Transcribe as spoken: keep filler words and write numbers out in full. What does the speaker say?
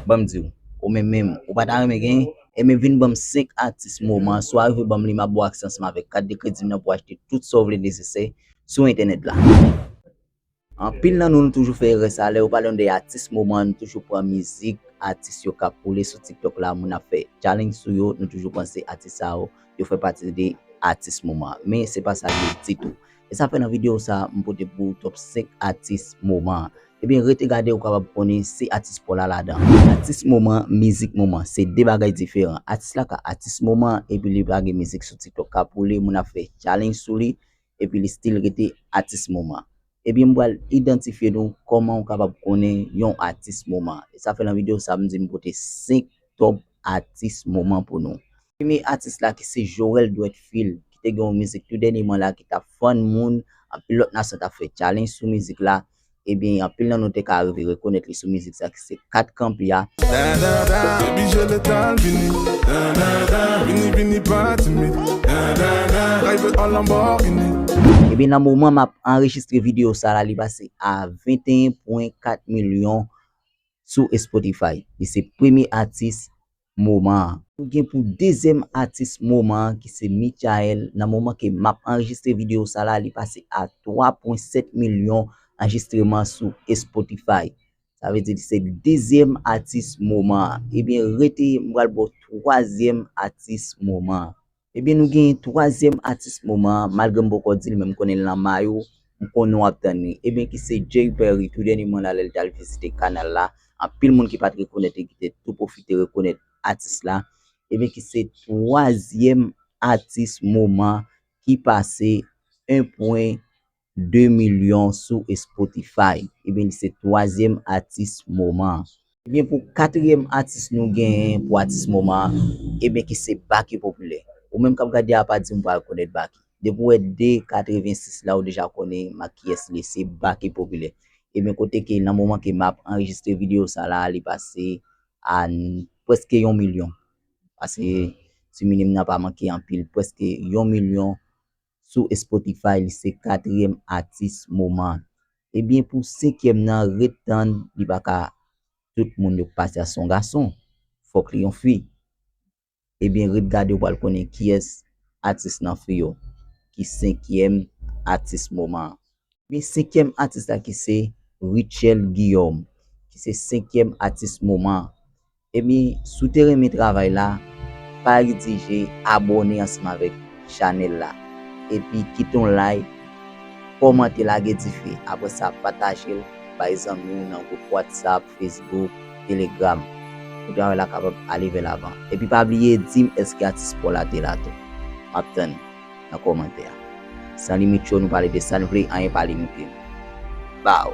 Ban m di w, ou menm menm, ou pa ta renmen genyen? Ebyen vin ban m senk atis moman, si w arive ban m li, m ap ba w aksè ansanm avèk kat de kredi m nan pou w achte tout sa w vle nesesè sou entènèt la. Anpil nan nou, nou toujou fè erè sa, lè yo pale nou de atis moman, nou toujou pran mizik atis yo k ap woule sou TikTok la, moun ap fè challenge sou yo, nou toujou panse atis sa yo, yo fè pati de atis moman. Men se pa sa l ye ditou. E sa fè nan videyo sa, m pote pou w top senk atis moman. Ebyen, rete gade, ou kapab konnen se atis pa w la ladan. Atis moman, mizik moman, se de bagay diferan. Atis la ka atis moman, epi li lage mizik sou TikTok k ap woule, moun ap fè challenge sou li, epi li still rete atis moman. Ebyen, m pral idantifye nou kòman ou kapab konnen yon atis moman. E sa fè nan videyo sa, m di m pote senk top atis moman pou nou. Premye atis la ki se Jorel Dwèt Fil, ki te gen yon mizik tou dènyèman la ki t ap fann moun, anpil lòt nasyon t ap fè challenge sou mizik la. Ebyen, anpil nan nou te ka rive rekonèt li sou mizik sa ki se Kat Kanpe a. Baby, je le tal vini. Vini, vini, pa timid. Drive an Lamborghini. Ebyen, nan moman m ap anrejistre videyo sa la, li pase a venteyen pwen kat milyon sou Spotify. Li se premye atis moman an. Nou gen pou dezyèm atis moman an ki se Michael. Nan moman ke m ap anrejistre videyo sa la, li pase a twa pwen sèt milyon anrejistreman sou Spotify. Sa vle di li se dezyèm atis moman an. Ebyen, rete, m pral ba w twazyèm atis moman an. Ebyen, nou gen twazyèm atis moman an, malgre m poko di l, men m konnen l nan may ou, m konnen w ap tann li. Ebyen, ki se Jay Perry, tou dènyèman la, lè l t al vizite kanal la, anpil moun ki pa t rekonèt li, ki te tou pwofite rekonèt atis la. Ebyen, ki se twazyèm atis moman ki pase en pwen de milyon sou Spotify. Ebyen, li se twazyèm atis moman an. Ebyen, pou katriyèm atis nou genyen pou atis moman an, ebyen, ki se Baky Popilè. Ou menm k ap gade a, pa di m pa rekonèt Baky. Depi w wè de katrevensis la, ou deja konnen ma kiyès li ye, se Baky Popilè. Ebyen, kote ke nan moman ke m ap anrejistre videyo sa la, li pase a n-, prèske yon milyon. Paske timoun nan pa manke anpil, prèske yon milyon sou Spotify, li se katriyèm atis moman an. Ebyen, pou senkyèm nan, ret tann, li pa ka, tout moun yo pase a se yon gason. Fòk li yon fi. Ebyen, ret gade, ou pral konnen kiyès atis nan fi yo ki senkyèm atis moman an. Ebyen, senkyèm atis la ki se Rutshelle Guillaume, ki se senkyèm atis moman an. Ebyen, si w te renmen travay la, pa neglijye abòne ansanm avèk chanèl la. Epi kite yon like, kòmante, lage dife. Apre sa, pataje l bay zanmi w nan gwoup WhatsApp, Facebook, Telegram. Pou travay la kapab ale vè lavan. Epi pa bliye di m èske atis pa w la te la tou. M ap tann nan kòmantè a. San limit show, nou pale de sa n vle, anyen pa limite nou. Baw!